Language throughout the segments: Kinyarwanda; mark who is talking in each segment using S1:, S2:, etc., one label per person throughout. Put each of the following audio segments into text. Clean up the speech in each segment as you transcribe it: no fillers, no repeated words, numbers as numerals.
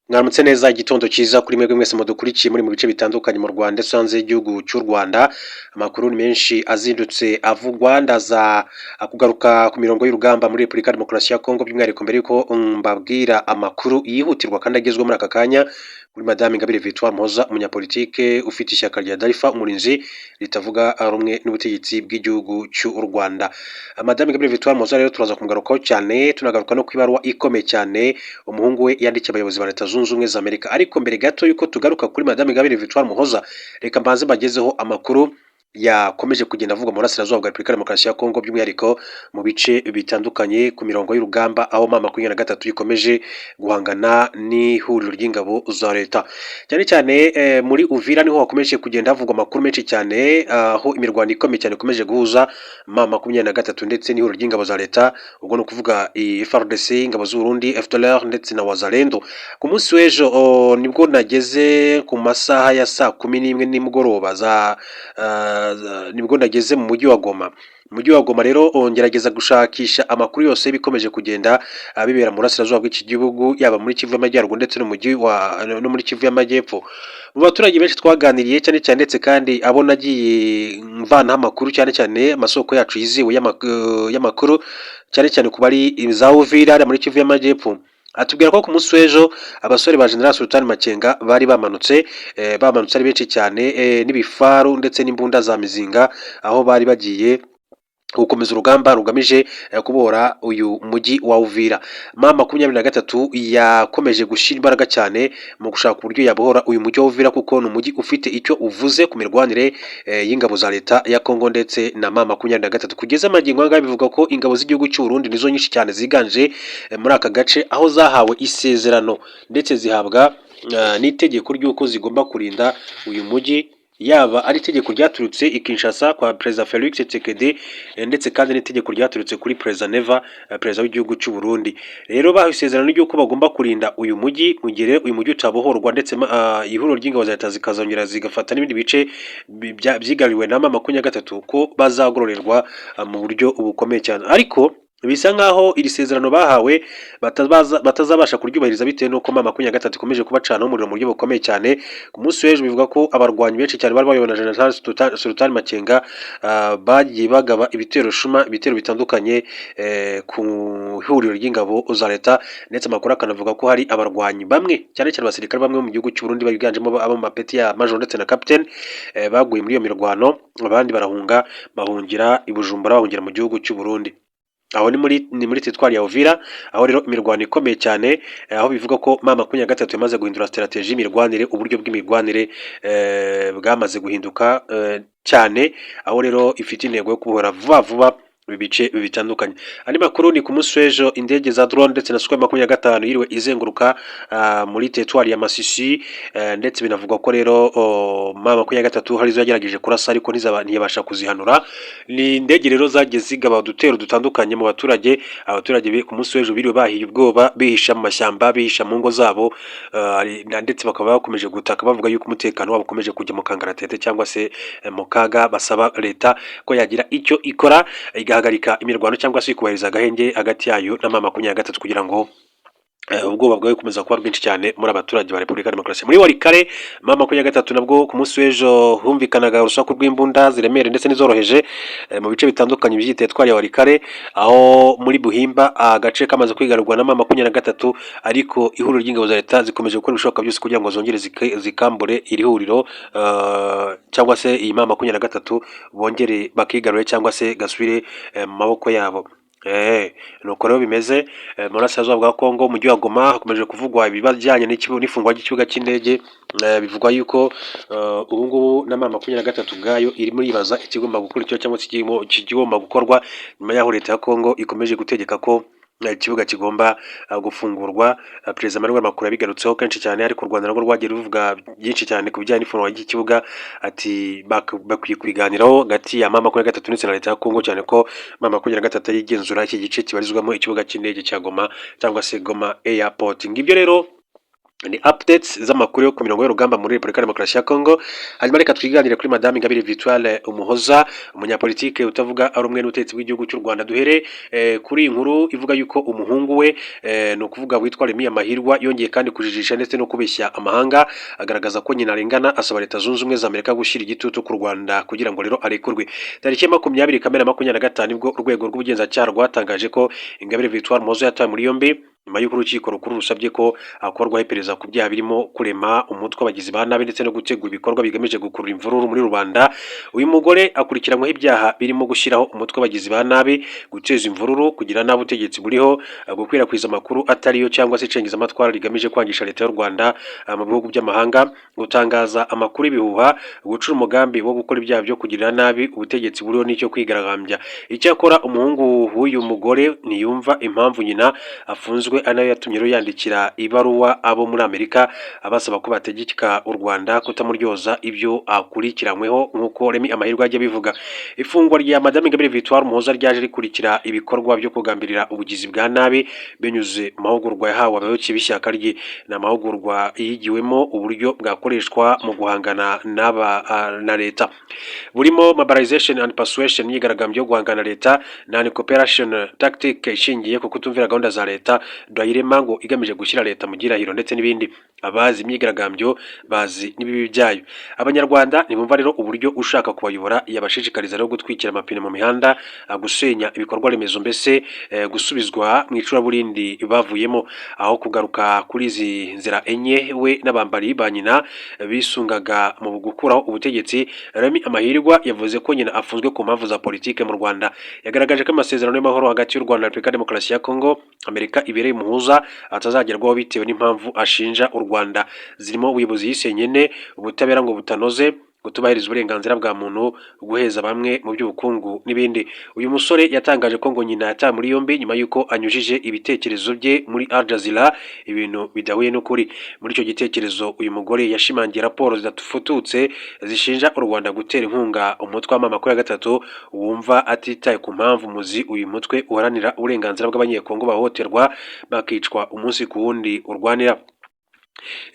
S1: Mwaramutse neza, igitondo cyiza kuri mwebwe mwese mudukurikiye muri mu bice bitandukanye mu Rwanda ndetse hanze y'igihugu cy'u Rwanda. Amakuru ni menshi azindutse avugwa, ndaza kugaruka ku mirongo y'urugamba muri Repubulika ya Demokarasi ya Kongo, by'umwihariko mbere yuko mbabwira amakuru yihutirwa kandi agezweho muri aka kanya kuri Madame Ingabire Victoire Muhoza, umunyapolitike ufite ishyaka rya Dalfa Umurinzi ritavuga rumwe n'ubutegetsi bw'igihugu cy'u Rwanda. Madame Ingabire Victoire Muhoza rero turaza kumugarukaho cyane, tunagaruka no ku ibaruwa ikomeye cyane umuhungu we yandikiye abayobozi ba Leta Zunze Ubumwe za Amerika. Ariko mbere gato yuko tugaruka kuri Madame Ingabire Victoire Muhoza, reka mbanze mbagezeho amakuru yakomeje kugenda avugwa mu burasirazuba bwa Repubulika ya Demokarasi ya Kongo, by'umwihariko mu bice bitandukanye ku mirongo y'urugamba, aho M23 ikomeje guhangana n'ihuriro ry'ingabo za leta. Cyane cyane muri Uvira niho hakomeje kugenda havugwa amakuru menshi cyane, aho imirwano ikomeye cyane ikomeje guhuza M23 ndetse n'ihuriro ry'ingabo za leta, ubwo ni ukuvuga FARDC, ingabo z'u Burundi, FDLR ndetse na Wazalendo. Ku munsi w'ejo nibwo nageze ku masaha ya saa 11 nimugoroba za nibwo nageze mu mujyi wa Goma. Mu mujyi wa Goma rero ngerageza gushakisha amakuru yose bikomeje kugenda bibera mu burasirazuba bw'iki gihugu, yaba muri Kivu y'Amajyaruguru ndetse no mu mujyi wa no muri Kivu y'Amajyepfo. Mu baturage benshi twaganiriye cyane cyane, ndetse kandi abo nagiye mvanaho amakuru, cyane cyane amasoko yacu yizewe y'amakuru, cyane cyane ku bari za Uvira muri Kivu y'Amajyepfo, atubwira ko ku munsi w'ejo abasore ba General Sultan Makenga bari bamanutse ari benshi cyane n'ibifaru ndetse n'imbunda za mizinga, aho bari bagiye gukomeza urugamba rugamije kubohora uyu mujyi wa Uvira. M23 yakomeje gushyira imbaraga cyane mu gushaka uburyo yabohora uyu mujyi wa Uvira, kuko ni umujyi ufite icyo uvuze ku mirwanire y'ingabo za leta ya Kongo ndetse na M23. Kugeza amagingo aya ngaya bivuga ko ingabo z'igihugu cy'u Burundi nizo nyinshi cyane ziganje muri aka gace, aho zahawe isezerano ndetse zihabwa n'itegeko ry'uko zigomba kurinda uyu mujyi, yaba ari itegeko ryaturutse i Kinshasa kwa Perezida Felix Tshisekedi ndetse kandi n'itegeko ryaturutse kuri Perezida Neva, perezida w'igihugu cy'u Burundi. Rero bahawe isezerano ry'uko bagomba kurinda uyu mujyi, mu gihe uyu mujyi utabohorwa ndetse ihuriro ry'ingabo za leta zikazongera zigafata n'ibindi bice byigaruriwe na M23, ko bazagororerwa mu buryo bukomeye cyane. Ariko bisa nkaho iri sezerano bahawe batazabasha kuryubahiriza, bitewe n'uko M23 ikomeje kubacanaho umuriro mu buryo bukomeye cyane. Ku munsi w'ejo bivuga ko abarwanyi benshi cyane bari bayobowe na General Sultan Makenga bagiye bagaba ibitero shuma, ibitero bitandukanye ku ihuriro ry'ingabo za leta, ndetse amakuru akanavuga ko hari abarwanyi bamwe, cyane cyane abasirikare bamwe mu gihugu cy'u Burundi biganjemo abo mu mapeti ya major ndetse na capitaine, baguye muri iyo mirwano, abandi barahunga, bahungira i Bujumbura, bahungira mu gihugu cy'u Burundi. Aho ni muri teritwari ya Uvira, aho rero imirwano ikomeye cyane, aho bivuga ko M23 yamaze guhindura stratégie y'imirwanire, uburyo bw'imirwanire bwamaze guhinduka cyane, aho rero ifite intego yo kubohora vuba vuba ibi bice bitandukanye. Andi makuru ni ku munsi w'ejo indege za drone ndetse na Sukhoi 25 yiriwe izenguruka muri teritwari ya Masisi, ndetse binavugwa ko rero M23 hari izo yagerageje kurasa ariko ntiyabasha kuzihanura. Ni indege rero zagiye zigaba udutero dutandukanye mu baturage. Abaturage ku munsi w'ejo biriwe bahiye ubwoba, bihisha mu mashyamba, bihisha mu ngo zabo, ndetse bakaba bakomeje gutaka bavuga yuko umutekano wabo ukomeje kujya mu kangaratete cyangwa se mu kaga, basaba leta ko yagira icyo ikora igahagarika imirwano cyangwa se ikubahiriza agahenge hagati yayo na M23, kugira ngo ubwoba bwawe bukomeza kuba bwinshi cyane muri abaturage ba Repubulika ya Demokarasi. Muri Walikale M23 nabwo ku munsi w'ejo humvikanaga urusaku rw'imbunda ziremereye ndetse n'izoroheje mu bice bitandukanye by'iyi teritwari ya Walikale, aho muri Buhimba agace kamaze kwigarurwa na M23, ariko ihuriro ry'ingabo za leta zikomeje gukora ibishoboka byose kugira ngo zongere zikambure iri huriro cyangwa se iyi M23 bongere bakigarure cyangwa se gasubire mu maboko yabo. Nuko rero bimeze mu burasirazuba bwa Kongo, umujyi wa Goma hakomeje kuvugwa ibijyanye n'ifungwa ry'ikibuga cy'indege. Bivugwa yuko ubu ngubu na M23 ubwayo irimo yibaza ikigomba gukurikiraho cyangwa se ikigomba gukorwa nyuma y'aho leta ya Kongo ikomeje gutegeka ko ikibuga kigomba gufungurwa. Perezida Emmanuel Macron yabigarutseho kenshi cyane, ariko u Rwanda narwo rwagiye ruvuga byinshi cyane ku bijyanye n'ifungurwa ry'ikibuga, ati bakwiye kubiganiraho hagati ya M23 ndetse na leta ya Kongo, cyane ko M23 ari igenzura iki gice kibarizwamo ikibuga cy'indege cya Goma cyangwa se Goma Airport. Ngibyo rero. Ni updates z'amakuru yo ku mirongo y'urugamba muri Repubulika ya Demokarasi ya Congo. Hanyuma reka twiganire kuri Madame Ingabire Victoire Umuhoza, umunyapolitike utavuga ari umwe n'ubutegetsi bw'igihugu cy'u Rwanda. Duhere kuri iyi nkuru ivuga yuko umuhungu we, ni ukuvuga witwa Remy Amahirwa, yongeye kandi kujijisha ndetse no kubeshya amahanga, agaragaza ko nyina arengana, asaba Leta Zunze Ubumwe za Amerika gushyira igitutu ku Rwanda kugira ngo rero arekurwe. Tariki ya 20 Kamena 25 nibwo urwego rw'ubugenzacyaha rwatangaje ko Ingabire Victoire Umuhoza yatawe muri yombi nyuma y'uko urukiko rukuru rusabye ko hakorwaho iperereza ku byaha birimo kurema umutwe w'abagizi ba nabi ndetse no gutegura ibikorwa bigamije gukurura imvururu muri rubanda. Uyu mugore akurikiranyweho ibyaha birimo gushyiraho umutwe w'abagizi ba nabi, guteza imvururu, kugira nabi ubutegetsi buriho, gukwirakwiza amakuru atariyo cyangwa se icengezamatwara rigamije kwangisha leta y'u Rwanda mu bihugu by'amahanga, gutangaza amakuru y'ibihuha, gucura umugambi wo gukora ibyaha byo kugirira nabi ubutegetsi buriho n'icyo kwigaragambya. Icyakora umuhungu w'uyu mugore ntiyumva impamvu nyina afunzwe, ari nayo yatumye rero yandikira ibaruwa abo muri Amerika abasaba ko bategeka u Rwanda kutamuryoza ibyo akurikiranyweho, nk'uko Remy Amahirwe ajya abivuga. Ifungwa rya Madame Ingabire Victoire Umuhoza ryaje rikurikira ibikorwa byo kugambirira ubugizi bwa nabi binyuze mu mahugurwa yahawe abayoboke b'ishyaka rye. Ni amahugurwa yigiwemo uburyo bwakoreshwa mu guhangana n'aba na leta, burimo mobilization and persuasion, imyigaragambyo yo guhangana na leta, na cooperation tactic ishingiye ku kutumvira gahunda za leta, dilemma ngo igamije gushyira leta mu gihirahiro, ndetse n'ibindi. Abazi imyigaragambyo bazi n'ibibi byayo. Abanyarwanda ntibumva rero uburyo ushaka kubayobora yabashishikariza rero gutwikira amapine mu mihanda, gusenya ibikorwa remezo, mbese gusubizwa mu icuraburindi bavuyemo, aho kugaruka kuri izi nzira enye we n'abambari ba nyina bisungaga mu gukuraho ubutegetsi. Remy Amahirwa yavuze ko nyina afunzwe ku mpamvu za politike mu Rwanda. Yagaragaje ko amasezerano y'amahoro hagati y'u Rwanda na Repubulika ya Demokarasi ya Congo, Amerika ibereye umuhuza, atazagerwaho bitewe n'impamvu ashinja u Rwanda zirimo ubuyobozi yise nyene, ubutabera ngo butanoze, kutubahiriza uburenganzira bwa muntu, guheza bamwe mu by'ubukungu n'ibindi. Uyu musore yatangaje ko ngo nyina yatawe muri yombi nyuma y'uko anyujije ibitekerezo bye muri Al Jazeera, ibintu bidahuye n'ukuri. Muri icyo gitekerezo uyu mugore yashimangiye raporo zidafututse zishinja u Rwanda gutera inkunga umutwe wa M23, wumva atitaye ku mpamvu muzi uyu mutwe uharanira uburenganzira bw'Abanyekongo bahohoterwa bakicwa umunsi ku wundi urwanira.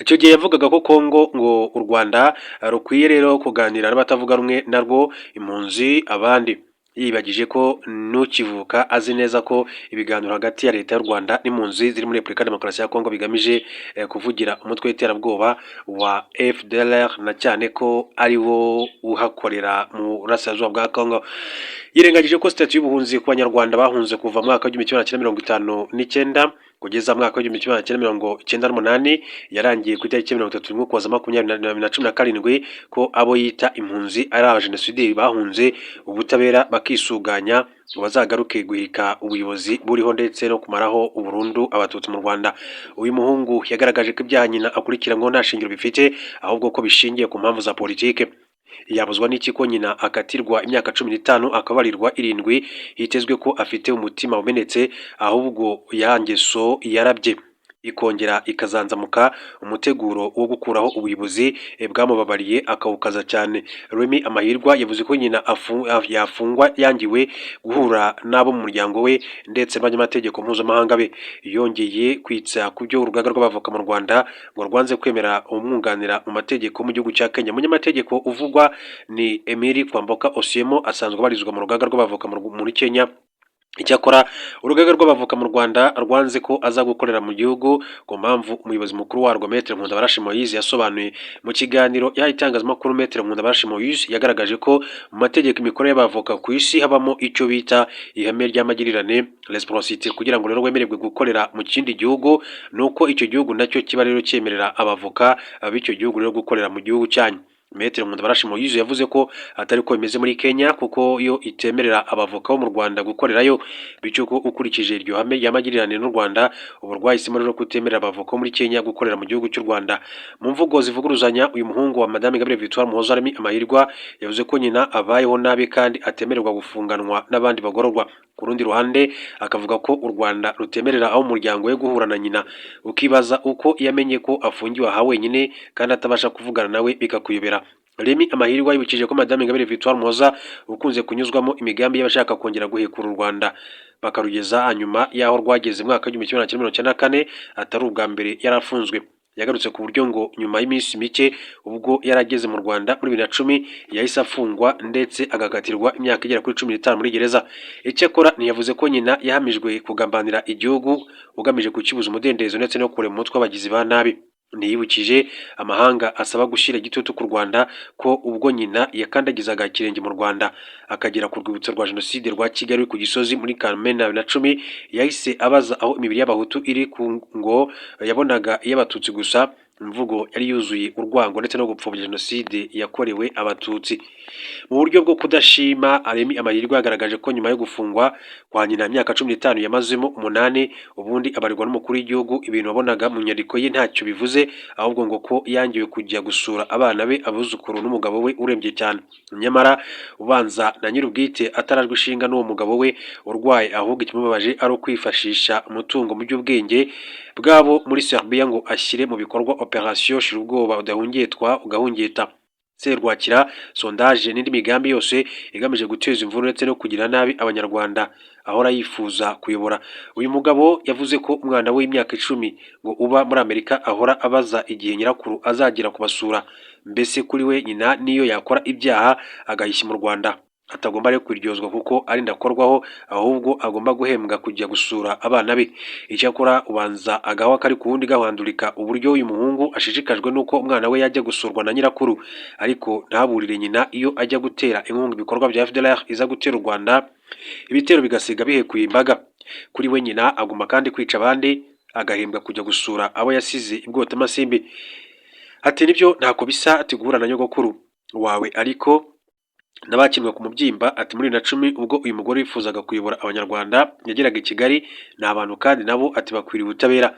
S1: Icyo gihe yavugaga ko Kongo ngo u Rwanda rukwiye rero kuganira n'abatavuga rumwe narwo, impunzi, abandi. Yibagije ko n'ukivuka azi neza ko ibiganiro hagati ya leta y'u Rwanda n'impunzi ziri muri Repubulika ya Demokarasi ya Kongo bigamije kuvugira umutwe w'iterabwoba wa FDLR, na cyane ko ari wo uhakorera mu burasirazuba bwa Kongo. Yirengagije ko statut y'ubuhunzi ku Banyarwanda bahunze kuva mu mwaka w'1959 kugeza mu mwaka w'1998 yarangiye ku itariki 31 Ukuboza 2017, ko abo yita impunzi ari abajenosideri bahunze ubutabera bakisuganya ngo bazagaruke guhirika ubuyobozi buriho ndetse no kumaraho burundu Abatutsi mu Rwanda. Uyu muhungu yagaragaje ko ibyaha nyina akurikiranyweho nta shingiro bifite, ahubwo ko bishingiye ku mpamvu za politike. Yabuzwa n'iki ko nyina akatirwa imyaka 15 akabarirwa 7, hitezwe ko afite umutima umenetse, ahubwo ya ngeso yarabye ikongera ikazanzamuka, umuteguro wo gukuraho ubuyobozi bwamubabariye akawukaza cyane? Remy Amahirwa yavuze ko nyina yafungwa yangiwe guhura n'abo mu muryango we ndetse n'abanyamategeko mpuzamahanga be. Yongeye kwitsa ku byo urugaga rw'abavoka mu Rwanda ngo rwanze kwemera umwunganira mu mategeko mu gihugu cya Kenya. Umunyamategeko uvugwa ni Emily Kwamboka Osiemo, asanzwe abarizwa mu rugaga rw'abavoka muri Kenya. Icyakora urugaga rw'abavoka mu Rwanda rwanze ko aza gukorera mu gihugu ku mpamvu umuyobozi mukuru warwo, Maître Nkundabarashi Moise, yasobanuye. Mu kiganiro yahaye itangazamakuru, Maître Nkundabarashi Moise yagaragaje ko mu mategeko imikorere y'abavoka ku isi habamo icyo bita ihame ry'amagirirane, réciprocité. Kugira ngo rero wemererwe gukorera mu kindi gihugu, ni uko icyo gihugu nacyo kiba rero cyemerera abavoka b'icyo gihugu rero gukorera mu gihugu cyanyu. Maître Nkundabarashi Moise yavuze ko atari ko bimeze muri Kenya, kuko yo itemerera abavoka bo mu Rwanda gukorerayo, bityo ko ukurikije iryo hame ry'amagirirane n'u Rwanda ubu rwahisemo rero kutemerera abavoka bo muri Kenya gukorera mu gihugu cy'u Rwanda. Mu mvugo zivuguruzanya, uyu muhungu wa Madame Ingabire Victoire Muhoza, Remy Amahirwa, yavuze ko nyina abayeho nabi kandi atemererwa gufunganwa n'abandi bagororwa. Ku rundi ruhande akavuga ko u Rwanda rutemerera abo mu muryango we guhura na nyina, ukibaza uko yamenye ko afungiwe aha wenyine kandi atabasha kuvugana nawe bikakuyobera. Remy Amahirwa yibukije ko Madame Ingabire Victoire Muhoza ukunze kunyuzwamo imigambi y'abashaka kongera guhekura u Rwanda bakarugeza hanyuma y'aho rwageze mu mwaka w'1994 atari ubwa mbere yari afunzwe. Yagarutse ku buryo ngo nyuma y'iminsi mike ubwo yari ageze mu Rwanda muri 2010 yahise afungwa ndetse agakatirwa imyaka igera kuri 15 muri gereza. Icyakora ntiyavuze ko nyina yahamijwe kugambanira igihugu ugamije kukibuza umudendezo ndetse no kurema umutwe w'abagizi ba nabi. Ntiyibukije amahanga asaba gushyira igitutu ku Rwanda ko ubwo nyina yakandagizaga ikirenge mu Rwanda akagera ku rwibutso rwa Jenoside rwa Kigali ku Gisozi muri Kamena 2010, yahise abaza aho imibiri y'Abahutu iri, ngo yabonaga iy'Abatutsi gusa. Imvugo yari yuzuye urwango ndetse no gupfobya Jenoside yakorewe Abatutsi. Mu buryo bwo kudashima, Remy Amahirwe yagaragaje ko nyuma yo gufungwa kwa nyina, imyaka 15 yamazemo 8 ubundi abarirwa n'umukuru w'igihugu, ibintu wabonaga mu nyandiko ye ntacyo bivuze, ahubwo ngo ko yangiwe kujya gusura abana be, abuzukuru n'umugabo we urembye cyane. Nyamara ubanza na nyir'ubwite atarajwe ishinga n'uwo mugabo we urwaye, ahubwo ikimubabaje ari ukwifashisha umutungo mu by'ubwenge bwabo muri Serbia ngo ashyire mu bikorwa operation Shirubwoba udahungetwa ugahungeta, serwakira, sondage n'indi migambi yose igamije guteza imvururu ndetse no kugira nabi Abanyarwanda ahora yifuza kuyobora. Uyu mugabo yavuze ko umwana we w'imyaka 10 ngo uba muri Amerika ahora abaza igihe nyirakuru azagera kubasura. Mbese kuri we nyina niyo yakora ibyaha agahishya mu Rwanda atagomba rero kubiryozwa kuko ari ndakorwaho, ahubwo agomba guhembwa kujya gusura abana be. Icyakora ubanza agahwa kari ku wundi gahandurika, uburyo uyu muhungu ashishikajwe n'uko umwana we yajya gusurwa na nyirakuru ariko ntaburire nyina iyo ajya gutera inkunga ibikorwa bya FDLR iza gutera u Rwanda ibitero bigasiga bihekuye imbaga. Kuri we nyina agomba kandi kwica abandi agahembwa kujya gusura abo yasize ibwotamasimbi. Ati: "Nibyo, ntako bisa," ati, "guhura na nyogokuru wawe ariko n'abakinwe ku mubyimba." Ati: "Muri 2010 ubwo uyu mugore wifuzaga kuyobora Abanyarwanda yageraga i Kigali, ni abantu kandi nabo," ati, "bakwiriye ubutabera."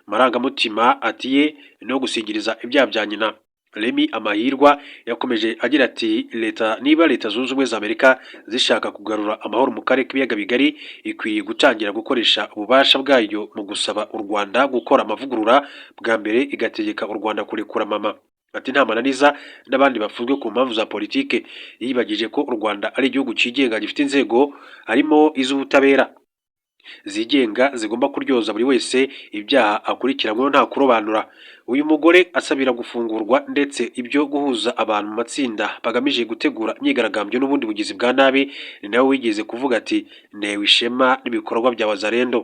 S1: Amarangamutima ati ye no gusigiriza ibyaha bya nyina. Remy Amahirwa yakomeje agira ati: "Leta, niba Leta Zunze Ubumwe za Amerika zishaka kugarura amahoro mu karere k'ibiyaga bigari, ikwiye gutangira gukoresha ububasha bwayo mu gusaba u Rwanda gukora amavugurura, bwa mbere igategeka u Rwanda kurekura mama," ati, "nta mananiza n'abandi bafunzwe ku mpamvu za politike." Yibagije ko u Rwanda ari igihugu cyigenga gifite inzego harimo iz'ubutabera zigenga zigomba kuryoza buri wese ibyaha akurikiranyweho nta kurobanura. Uyu mugore asabira gufungurwa ndetse ibyo guhuza abantu mu matsinda bagamije gutegura imyigaragambyo n'ubundi bugizi bwa nabi, ni nawe wigeze kuvuga ati: "Ntewe ishema n'ibikorwa bya Wazalendo."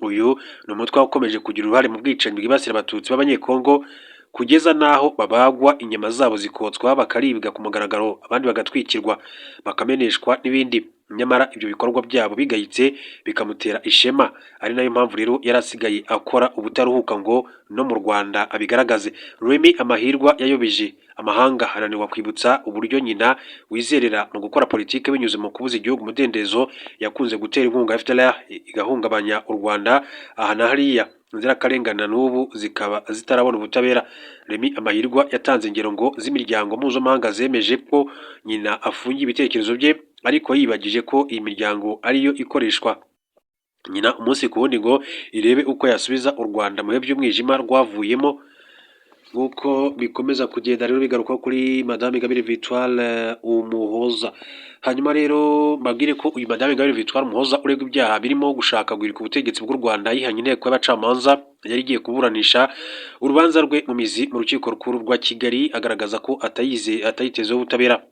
S1: Uyu ni umutwe wakomeje kugira uruhare mu bwicanyi bwibasira Abatutsi b'Abanyekongo kugeza n'aho babagwa, inyama zabo zikotswa bakaribwa ku mugaragaro, abandi bagatwikirwa, bakameneshwa n'ibindi. Nyamara ibyo bikorwa byabo bigayitse bikamutera ishema, ari nayo mpamvu rero yari asigaye akora ubutaruhuka ngo no mu Rwanda abigaragaze. Remy Amahirwa yayobeje amahanga, ananirwa kwibutsa uburyo nyina wizerera mu gukora politiki binyuze mu kubuza igihugu umudendezo yakunze gutera inkunga FDLR igahungabanya u Rwanda aha na hariya, inzirakarengane n'ubu zikaba zitarabona ubutabera. Remy Amahirwa yatanze ingero ngo z'imiryango mpuzamahanga zemeje ko nyina afungiye ibitekerezo bye, ariko yibagije ko iyi miryango ariyo ikoreshwa nyina umunsi ku wundi ngo irebe uko yasubiza u Rwanda mu bihe by'umwijima rwavuyemo. Nk'uko bikomeza kugenda rero bigaruka kuri Madame Ingabire Victoire Umuhoza. Hanyuma rero mbabwire ko uyu Madame Ingabire Victoire Umuhoza uregwa ibyaha birimo gushaka guhirika ubutegetsi bw'u Rwanda yihanye inteko y'abacamanza yari igiye kuburanisha urubanza rwe mu mizi mu rukiko rukuru rwa Kigali, agaragaza ko atayize atayitezeho ubutabera.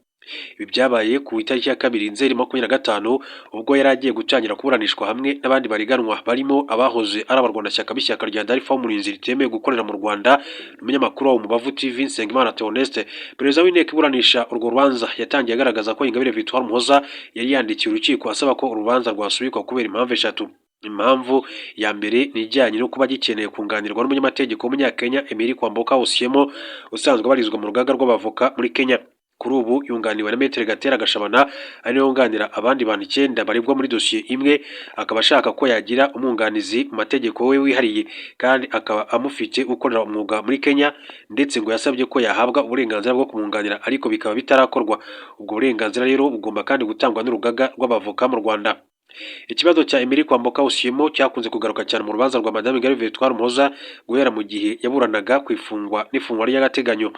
S1: Ibi byabaye ku itariki ya 2 Nzeri 25, ubwo yari agiye gutangira kuburanishwa hamwe n'abandi bariganwa barimo abahoze ari abarwanashyaka b'ishyaka rya Dalfa Umurinzi ritemewe gukorera mu Rwanda n'umunyamakuru wa Umubavu TV, Nsengimana Theoneste. Perezida w'inteko iburanisha urwo rubanza yatangiye agaragaza ko Ingabire Victoire Umuhoza yari yandikiye urukiko asaba ko urubanza rwasubikwa kubera impamvu eshatu. Impamvu ya mbere ni ijyanye no kuba gikeneye kunganirwa n'umunyamategeko w'Umunyakenya Emily Kwamboka Osiemo, usanzwe abarizwa mu rugaga rw'abavoka muri Kenya. Kuri ubu yunganiwe na Maître Gatera Gashabana, ari nawe wunganira abandi bantu icyenda baregwa muri dosiye imwe, akaba ashaka ko yagira umwunganizi mu mategeko we wihariye kandi akaba amufite ukorera umwuga muri Kenya, ndetse ngo yasabye ko yahabwa uburenganzira bwo kumwunganira ariko bikaba bitarakorwa. Ubwo burenganzira rero bugomba kandi gutangwa n'urugaga rw'abavoka mu Rwanda. Ikibazo cya Emily Kwamboka Osiemo cyakunze kugaruka cyane mu rubanza rwa Madame Ingabire Victoire Umuhoza guhera mu gihe yaburanaga ku ifungwa n'ifungwa ry'agateganyo.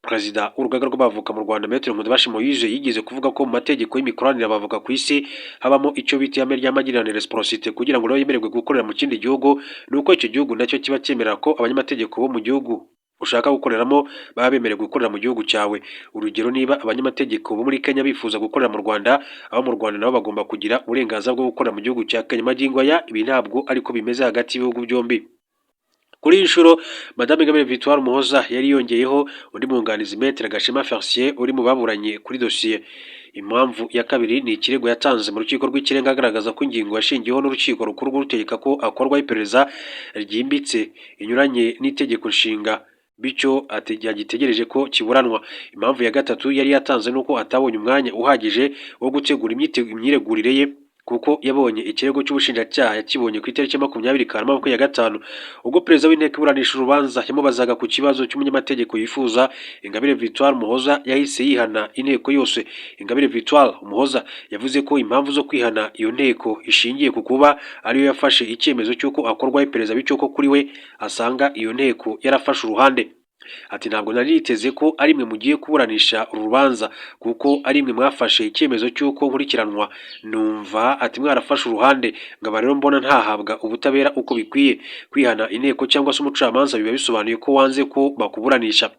S1: Perezida w'urugaga rw'abavoka mu Rwanda, Maître Nkundabashi Moise, yigeze kuvuga ko mu mategeko y'imikoranire y'abavoka ku isi habamo icyo bita ihame ry'amagirirane, réciprocité. Kugira ngo rero yemererwe gukorera mu kindi gihugu ni uko icyo gihugu nacyo kiba cyemera ko abanyamategeko bo mu gihugu Ushaka gukoreramo baba bemerewe gukorera mu gihugu cyawe. Urugero, niba abanyamategeko bo muri Kenya bifuza gukorera mu Rwanda, abo mu Rwanda nabo bagomba kugira uburenganzira bwo gukorera mu gihugu cya Kenya. Magingo aya ibi ntabwo ariko bimeze hagati y'ibihugu byombi. Kuri iyi nshuro, Madame Ingabire Victoire Umuhoza yari yongeyeho undi mwunganizi, Maître Gashema Felicien, uri mu baburanye kuri dosiye. Impamvu ya kabiri ni ikirego yatanze mu Rukiko rw'Ikirenga, agaragaza ko ingingo yashingiyeho n'Urukiko Rukuru rutegeka ko akorwaho iperereza ryimbitse inyuranye n'Itegeko Nshinga, bityo agitegereje ko kiburanwa. Impamvu ya gatatu yari yatanze ni uko atabonye umwanya uhagije wo gutegura imyiregurire ye, kuko yabonye ikirego cy'ubushinjacyaha yakibonye ku itariki 20 Kanama 25. Ubwo perezida w'inteko iburanisha urubanza yamubazaga ku kibazo cy'umunyamategeko yifuza, Ingabire Victoire Umuhoza yahise yihana inteko yose. Ingabire Victoire Umuhoza yavuze ko impamvu zo kwihana iyo nteko ishingiye ku kuba ariyo yafashe icyemezo cy'uko akorwaho iperereza, bityo ko kuri we asanga iyo nteko yarafashe uruhande. Ati: "Ntabwo nari niteze ko ari mwe mugiye kuburanisha uru rubanza, kuko ari mwe mwafashe icyemezo cy'uko nkurikiranwa. Numva," ati, "mwarafashe uruhande, nkaba rero mbona ntahabwa ubutabera uko bikwiye." Kwihana inteko cyangwa se umucamanza biba bisobanuye ko wanze ko bakuburanisha.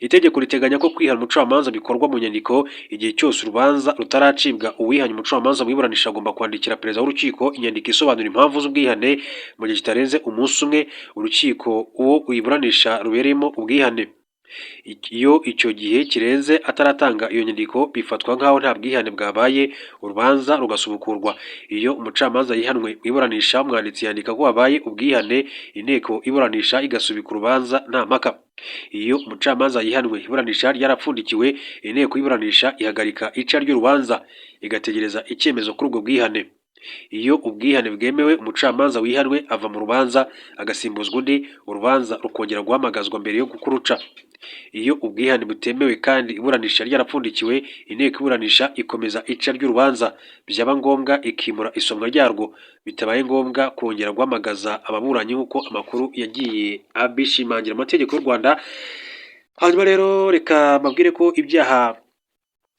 S1: Itegeko riteganya ko kwihana umucamanza bikorwa mu nyandiko. Igihe cyose urubanza rutaracibwa, uwihanye umucamanza mu iburanisha agomba kwandikira perezida w'urukiko inyandiko isobanura impamvu z'ubwihane mu gihe kitarenze umunsi umwe urukiko uwo uyiburanisha rubereyemo ubwihane. Iyo icyo gihe kirenze ataratanga iyo nyandiko, bifatwa nk'aho nta bwihane bwabaye, urubanza rugasubukurwa. Iyo umucamanza yihanwe mu iburanisha, umwanditsi yandika ko habaye ubwihane, inteko iburanisha igasubika urubanza nta mpaka. Iyo umucamanza yihanwe iburanisha ryarapfundikiwe, inteko iburanisha ihagarika ica ry'urubanza, igategereza icyemezo kuri ubwo bwihane. Iyo ubwihane bwemewe, umucamanza wihanwe ava mu rubanza agasimbuzwa undi, urubanza rukongera guhamagazwa mbere yo kuruca. Iyo ubwihane butemewe kandi iburanisha ryarapfundikiwe, inteko iburanisha ikomeza ica ry'urubanza, byaba ngombwa ikimura isomwa ryarwo, bitabaye ngombwa kongera guhamagaza ababuranyi, nk'uko amakuru yagiye abishimangira amategeko y'u Rwanda. Hanyuma rero reka mbabwire ko ibyaha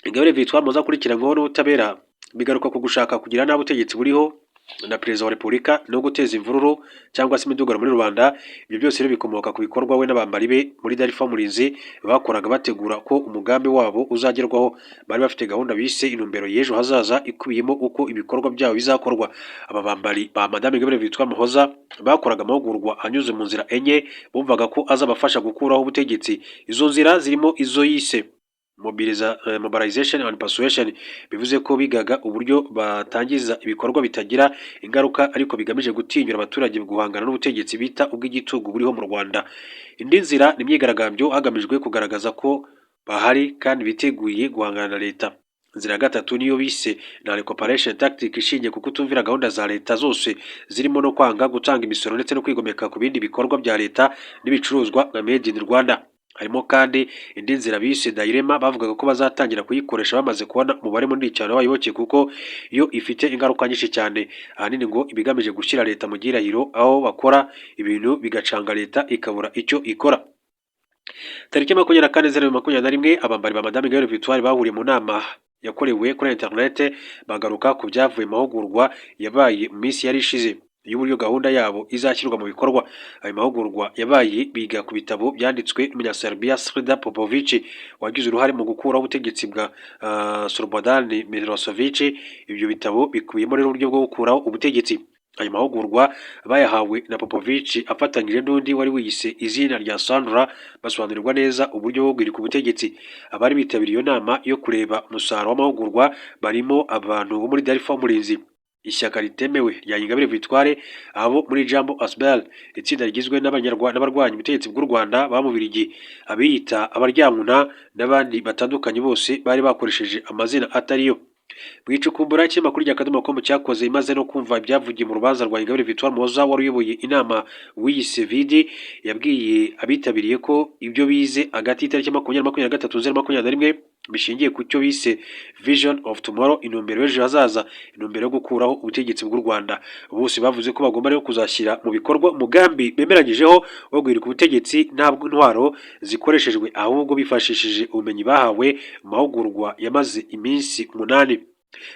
S1: Ingabire Victoire Umuhoza akurikiranyweho n'ubutabera bigaruka ku gushaka kugira nabi ubutegetsi buriho na Perezida wa Repubulika no guteza imvururu cyangwa se imidugararo muri rubanda. Ibyo byose rero bikomoka ku bikorwa we n'abambari be muri Dalfa Umurinzi bakoraga bategura ko umugambi wabo uzagerwaho. Bari bafite gahunda bise Intumbero y'Ejo Hazaza, ikubiyemo uko ibikorwa byabo bizakorwa. Aba bambari ba Madame Ingabire Victoire Umuhoza bakoraga amahugurwa anyuze mu nzira enye bumvaga ko azabafasha gukuraho ubutegetsi. Izo nzira zirimo izo yise mobilization and persuasion, bivuze ko bigaga uburyo batangiza ibikorwa bitagira ingaruka ariko bigamije gutinyura abaturage guhangana n'ubutegetsi bita ubw'igitugu buriho mu Rwanda. Indi nzira ni imyigaragambyo, hagamijwe kugaragaza ko bahari kandi biteguye guhangana na leta. Inzira ya gatatu niyo bise non cooperation tactic, ishingiye ku kutumvira gahunda za leta zose, zirimo no kwanga gutanga imisoro ndetse no kwigomeka ku bindi bikorwa bya leta n'ibicuruzwa nka Made in Rwanda. Harimo kandi indi nzira bise dilemma, bavugaga ko bazatangira kuyikoresha bamaze kubona umubare munini cyane w'abayoboke, kuko yo ifite ingaruka nyinshi cyane. Ahanini ngo ibigamije gushyira leta mu gihirahiro, aho bakora ibintu bigacanga leta ikabura icyo ikora. Tariki 24 Nzeri 21, abambari ba Madame Ingabire Victoire bahuriye mu nama yakorewe kuri interinete, bagaruka ku byavuye mu mahugurwa yabaye mu minsi yari ishize y'uburyo gahunda yabo izashyirwa mu bikorwa. Ayo mahugurwa yabaye biga ku bitabo byanditswe n'Umunyaserbia Srdjan Popovic, wagize uruhare mu gukuraho ubutegetsi bwa Slobodan Milosevic. Ibyo bitabo bikubiyemo rero uburyo bwo gukuraho ubutegetsi. Ayo mahugurwa bayahawe na Popovic afatanyije n'undi wari wiyise izina rya Sandra, basobanurirwa neza uburyo bwo guhirika ubutegetsi. Abari bitabiriye iyo nama yo kureba umusaruro w'amahugurwa barimo abantu bo muri Dalfa Umurinzi, ishyaka ritemewe rya Ingabire Victoire, abo muri Jambo Asbl, itsinda rigizwe n'abarwanya ubutegetsi bw'u Rwanda baba mu Bubiligi, abiyita Abaryankuna n'abandi batandukanye, bose bari bakoresheje amazina atariyo. Mu icukumbura ikinyamakuru rya Akadomo com cyakoze imaze no kumva ibyavugiye mu rubanza rwa Ingabire Victoire Umuhoza, wari uyoboye inama wiyise Vidi yabwiye abitabiriye ko ibyo bize hagati y'itariki 20 23 Nzeri 21 bishingiye ku cyo bise Vision of Tomorrow, intumbero y'ejo hazaza, intumbero yo gukuraho ubutegetsi bw'u Rwanda. Bose bavuze ko bagomba rero kuzashyira mu bikorwa umugambi bemeranyijeho wo guhirika ubutegetsi nta ntwaro zikoreshejwe, ahubwo bifashishije ubumenyi bahawe mu mahugurwa yamaze iminsi 8.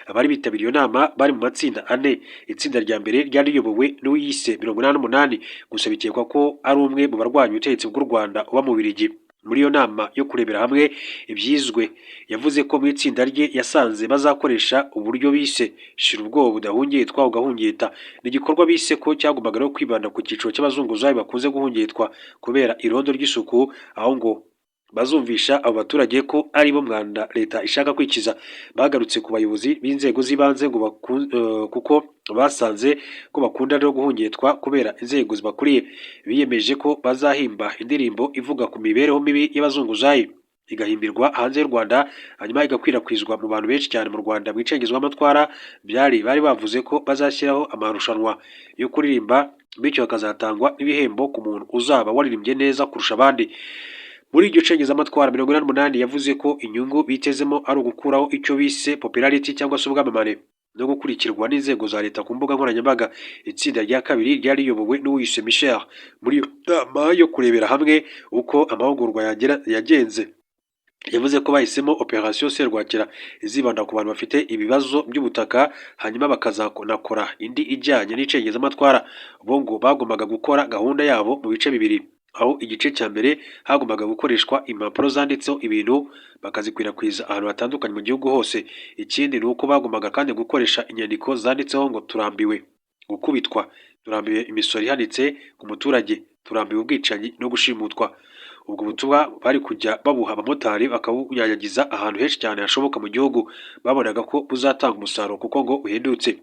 S1: Abari bitabiriye iyo nama bari mu matsinda ane. Itsinda rya mbere ryari riyobowe n'uwiyise 88, gusa bikekwa ko ari umwe mu barwanya ubutegetsi bw'u Rwanda uba mu Bubiligi. Muri iyo nama yo kurebera hamwe ibyizwe, yavuze ko mu itsinda rye yasanze bazakoresha uburyo bise "Shira ubwoba budahungetwa ugahungeta". Ni igikorwa bise ko cyagombaga no kwibanda ku cyiciro cy'abazunguzayi bakunze guhungetwa kubera irondo ry'isuku, aho ngo bazumvisha abo baturage ko ari bo mwanda leta ishaka kwikiza. Bagarutse ku bayobozi b'inzego z'ibanze ngo kuko basanze ko bakunda no guhungetwa kubera inzego zibakuriye. Biyemeje ko bazahimba indirimbo ivuga ku mibereho mibi y'abazunguzayi, igahimbirwa hanze y'u Rwanda, hanyuma igakwirakwizwa mu bantu benshi cyane mu Rwanda. Mu icengezamatwara byari bari bavuze ko bazashyiraho amarushanwa yo kuririmba, bityo hakazatangwa n'ibihembo ku muntu uzaba waririmbye neza kurusha abandi. Muri iryo cengezamatwara, 88 yavuze ko inyungu bitezemo ari ugukuraho icyo bise popularity cyangwa se ubwamamare no gukurikirwa n'inzego za leta ku mbuga nkoranyambaga. Itsinda rya kabiri ryari riyobowe n'uwiyise Michel. Muri iyo nama yo kurebera hamwe uko amahugurwa yagenze, yavuze ko bahisemo Operation Serwakira izibanda ku bantu bafite ibibazo by'ubutaka, hanyuma bakazanakora indi ijyanye n'icengezamatwara. Bo ngo bagombaga gukora gahunda yabo mu bice bibiri, aho igice cya mbere hagombaga gukoreshwa impapuro zanditseho ibintu, bakazikwirakwiza ahantu hatandukanye mu gihugu hose. Ikindi ni uko bagombaga kandi gukoresha inyandiko zanditseho ngo "Turambiwe gukubitwa, turambiwe imisoro ihanitse ku muturage, turambiwe ubwicanyi no gushimutwa". Ubwo butumwa bari kujya babuha abamotari, bakabunyanyagiza ahantu henshi cyane hashoboka mu gihugu. Babonaga ko buzatanga umusaruro kuko ngo uhendutse.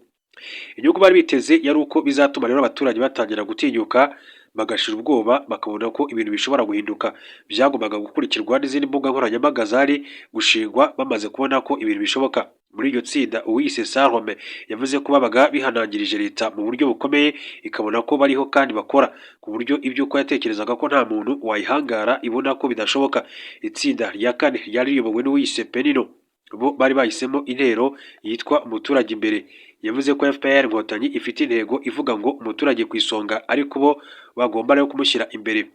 S1: Inyungu bari biteze yari uko bizatuma rero abaturage batangira gutinyuka, bagashira ubwoba, bakabona ko ibintu bishobora guhinduka. Byagombaga gukurikirwa n'izindi mbuga nkoranyambaga zari gushingwa bamaze kubona ko ibintu bishoboka. Muri iryo tsinda, uwiyise Salome yavuze ko babaga bihanangirije leta mu buryo bukomeye, ikabona ko bariho kandi bakora, ku buryo iby'uko yatekerezaga ko nta muntu wayihangara ibona ko bidashoboka. Itsinda rya kane ryari riyobowe n'uwiyise Penino. Bo bari bahisemo intero yitwa "Umuturage imbere". Yavuze ko FPR Inkotanyi ifite intego ivuga ngo "Umuturage ku isonga", ariko bo bagomba rero kumushyira imbere.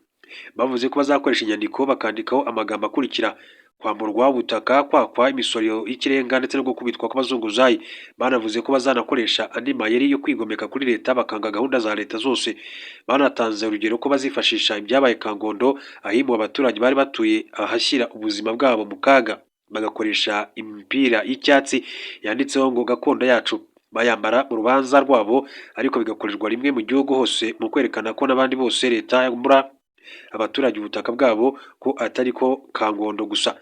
S1: Bavuze ko bazakoresha inyandiko, bakandikaho amagambo akurikira: kwamburwa ubutaka, kwakwa imisoro y'ikirenga ndetse no gukubitwa kw'abazunguzayi. Banavuze ko bazanakoresha andi mayeri yo kwigomeka kuri leta, bakanga gahunda za leta zose. Banatanze urugero ko bazifashisha ibyabaye Kangondo, ahimuwe abaturage bari batuye ahashyira ubuzima bwabo mu kaga, bagakoresha imipira y'icyatsi yanditseho ngo "Gakondo yacu", bayambara mu rubanza rwabo, ariko bigakorerwa rimwe mu gihugu hose mu kwerekana ko n'abandi bose leta yambura abaturage ubutaka bwabo, ko atari ko Kangondo gusa.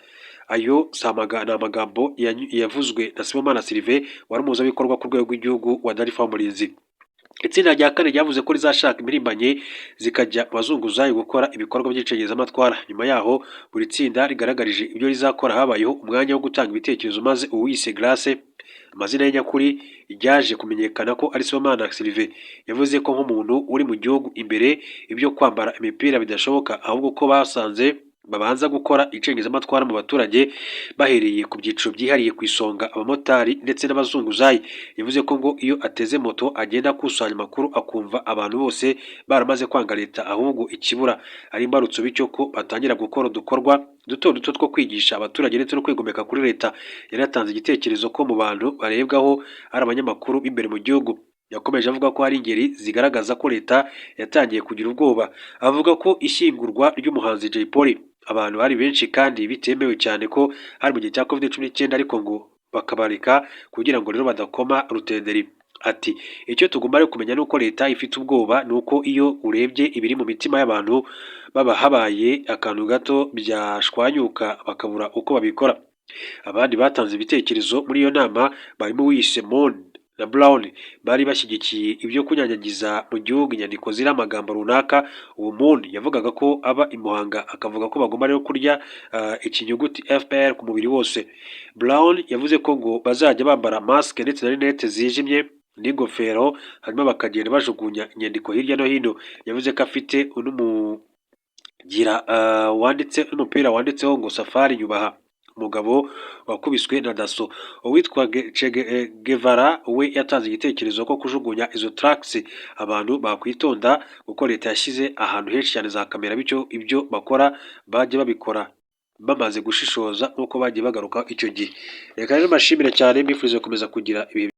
S1: Ayo ni amagambo yavuzwe na Sibomana Sylvain, wari umuhuzabikorwa ku rwego rw'igihugu wa DALFA Umurinzi. Itsinda rya kane ryavuze ko rizashaka impirimbanyi zikajya mu bazunguzayi gukora ibikorwa by'icengezamatwara. Nyuma yaho buri tsinda rigaragarije ibyo rizakora, habayeho umwanya wo gutanga ibitekerezo, maze uwiyise Grace, amazina ye nyakuri ryaje kumenyekana ko ari Sibomana Sylvain, yavuze ko nk'umuntu uri mu gihugu imbere ibyo kwambara imipira bidashoboka, ahubwo ko basanze babanza gukora icengezamatwara mu baturage bahereye ku byiciro byihariye, ku isonga abamotari ndetse n'abazunguzayi. Yavuze ko ngo iyo ateze moto agenda akusanya amakuru, akumva abantu bose baramaze kwanga leta, ahubwo ikibura ari imbarutso, bityo ko batangira gukora udukorwa duto duto two kwigisha abaturage ndetse no kwigomeka kuri leta. Yari yatanze igitekerezo ko mu bantu barebwaho ari abanyamakuru b'imbere mu gihugu. Yakomeje avuga ko hari ingeri zigaragaza ko leta yatangiye kugira ubwoba. Avuga ko ishyingurwa ry'umuhanzi Jay Polly abantu bari benshi kandi bitemewe cyane, ko hari mu gihe cya Covid-19, ariko ngo bakabareka kugira ngo rero badakoma rutenderi. Ati "Icyo tugomba rero kumenya ni uko leta ifite ubwoba, ni uko iyo urebye ibiri mu mitima y'abantu, baba habaye akantu gato byashwanyuka bakabura uko babikora". Abandi batanze ibitekerezo muri iyo nama barimo uwiyise Mon na Brown, bari bashyigikiye ibyo kunyanyagiza mu gihugu inyandiko ziriho amagambo runaka. Uwo Moon yavugaga ko aba i Muhanga, akavuga ko bagomba rero kurya ikinyuguti FPR ku mubiri wose. Brown yavuze ko ngo bazajya bambara masike ndetse na lunettes zijimye n'ingofero, hanyuma bakagenda bajugunya inyandiko hirya no hino. Yavuze ko afite n'umugira wanditse n'umupira wanditseho ngo "Safari nyubaha umugabo wakubiswe na daso". Uwitwa Che Guevara we yatanze igitekerezo ko kujugunya izo tracts abantu bakwitonda, kuko leta yashyize ahantu henshi cyane za kamera, bityo ibyo bakora bajya babikora. Bamaze gushishoza nk'uko bagiye bagaruka icyo gihe. Reka rero mbashimire cyane, mbifuriza gukomeza kugira ibihe.